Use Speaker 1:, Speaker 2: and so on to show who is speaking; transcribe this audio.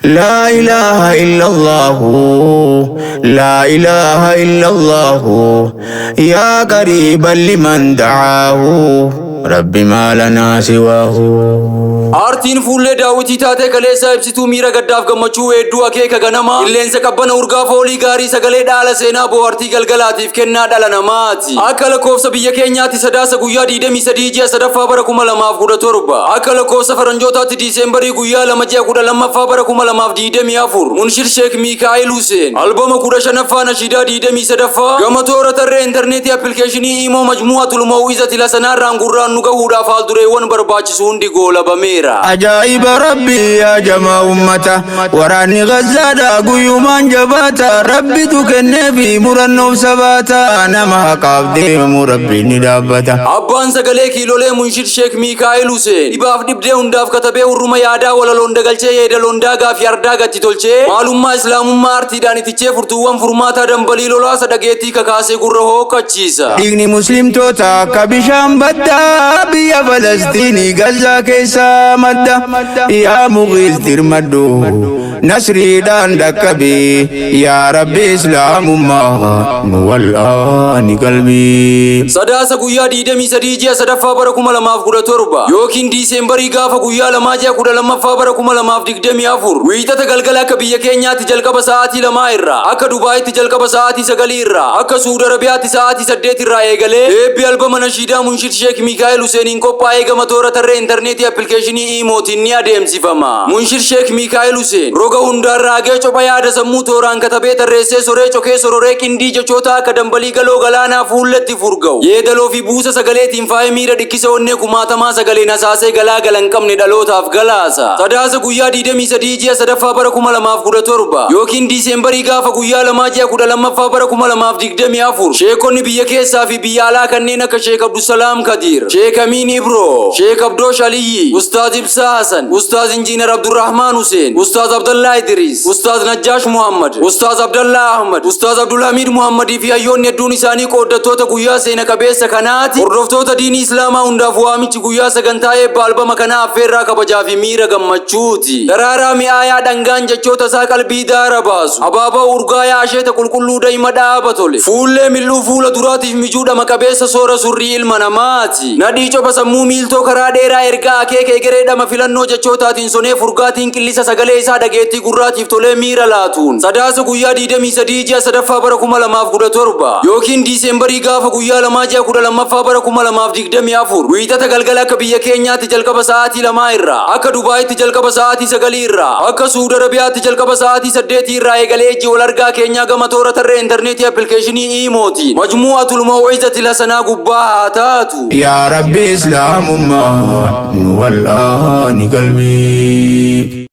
Speaker 1: Laa ilaaha illallahu, laa ilaaha illallahu, yaa qariiban liman da'aahu, rabbi maa lanaa siwaahu.
Speaker 2: Aartiin fuullee daawwitii taatee kaleessaa ibsituu miira gaddaaf gammachuu, hedduu akeeka ganamaa, qilleensa qabbana, urgaa foolii gaarii, sagalee dhaala seenaa, bohaartii galgalaatiif kennaa dhala namaati. Akka lakkoofsa biyya keenyaatti Sadaasa guyyaa 23 ji'a sadaffaa bara 2017, akka lakkoofsa faranjootaatti Diiseembarii guyyaa 2 ji'a 12ffaa bara 2024, Munshid Sheek Miikaa'il Huseen albama 15ffaa, nashiidaa 23ffaa gama toora tarree intarneetii appilikeeshinii Iimoo Majmuu'atul Maw'izatil Hasanaarraan gurraan nu gahuudhaaf haaldureewwan barbaachisu hundi goolabameera.
Speaker 1: Ajaa'iba Rabbii, yaa jamaa ummata, waraanni Gazzaadha guyyumaan jabaata. Rabbitu kenneefi murannoof sabaata, nama haqaaf deemu Rabbiin ni dhaabbata.
Speaker 2: Abbaan sagalee kiilolee Munshid Sheek Miikaa'il Huseen dhibaaf dhibdee hundaaf katabee, hurruma yaadaa walaloon dagalchee, yeedaloon daagaa fi ardaa gatti tolchee, maalummaa islaamummaa artiidhaan itichee, furtuuwwan furmaataa dambalii lolaasa dhageettii kakaasee gurra hooqqachiisa.
Speaker 1: Dhiigni muslimtoota akka bishaan baddaa biyya Falastiinii Gazaa keessaa madda. Yaa Muqiis, dirmadhu, nasriidhaan dhaqqabi, yaa Rabbi islaamummaa nu wal'aani qalbii.
Speaker 2: Sadaasa guyyaa 23 ji'a sadaffaa bara 2017 yookiin Diiseembarii gaafa guyyaa 2 ji'a 12ffaa bara 2024, Wiixata galgala, akka biyya keenyaatti jalqaba sa'aatii 2 irraa, akka Dubaayitti jalqaba sa'aatii 9 irraa, akka Suudi Arabiyaatti sa'aatii 8 irraa eegalee eebbi albama nashiidaa Munshid Sheek Miikaa'el Huseeniin qophaa'ee gama toora tarree intarneetii appilikeeshinii Iimootiin ni adeemsifama. Munshid Sheek Miikaa'el Huseen roga hundaan raagee, copha yaada sammuu tooraan katabee, tarreessee, soree, cokee, sororee, qindii jechoota akka dambalii galoo galaanaa fuullatti furga'u, yeedaloo fi buusa sagaleetiin faayee, miira dhikkisa onnee kumaatamaa sagaleen hasaasee, galaa galan qabne dhalootaaf galaasa. Sadaasa guyyaa 23 ji'a sadaffaa bara 2017 yookiin Diiseembarii gaafa guyyaa 2 ji'a 12ffaa bara 2024, sheekonni biyya keessaa fi biyya alaa kanneen akka Sheek Abdusalaam Kadiir, Sheek Amiin Ibroo, Sheek Abdoosh Aliyyi, Ustaaz Ibsaa Hasan, Ustaaz Injiinar Abdurrahmaan Huseen, Ustaaz Abdallaa Idriis, Ustaaz Najjaash Muhammad, Ustaaz Abdallaa Ahmad, Ustaaz Abdulhamiid Muhammadii fi hayyoonni hedduun isaanii qooddattoota guyyaa seena qabeessa kanaati. Hordoftoota diinii Islaamaa hundaaf waamichi guyyaa sagantaa eebba albama kanaa affeerraa kabajaa fi miira gammachuuti. Daraaraa mi'aayaa dhangaan jechoota isaa qalbii daara baasu. Abaaboo urgaayaa asheeta qulqulluu dayma dhaaba tole. Fuullee mil'uu fuula duraatiif mijuu dhama qabeessa soora surrii ilma namaati. Nadhii copha sammuu miiltoo karaa dheeraa ergaa akeeka egeree dhama filannoo jechootaatiin sonee, furgaatiin qillisa sagalee isaa dhageettii gurraatiif tolee miira laatuun. Sadaasa guyyaa 23 ji'a sadaffaa bara 2017 yookiin Diiseembarii gaafa guyyaa 2 ji'a 12ffaa bara 2024, Wiixata galgala, akka biyya keenyaatti jalqaba sa'aatii 2 irraa, akka Dubaayitti jalqaba sa'aatii 9 irraa, akka Suudi Arabiyaatti jalqaba sa'aatii 8 irraa eegalee ejji wal argaa keenyaa gama toora tarree intarneetii appilikeeshinii Iimootiin Majmuu'atul Maw'izatil Hasanaa gubbaa haa taatu.
Speaker 1: Yaa Rabbi islaamummaa nu wal'aani qalbii.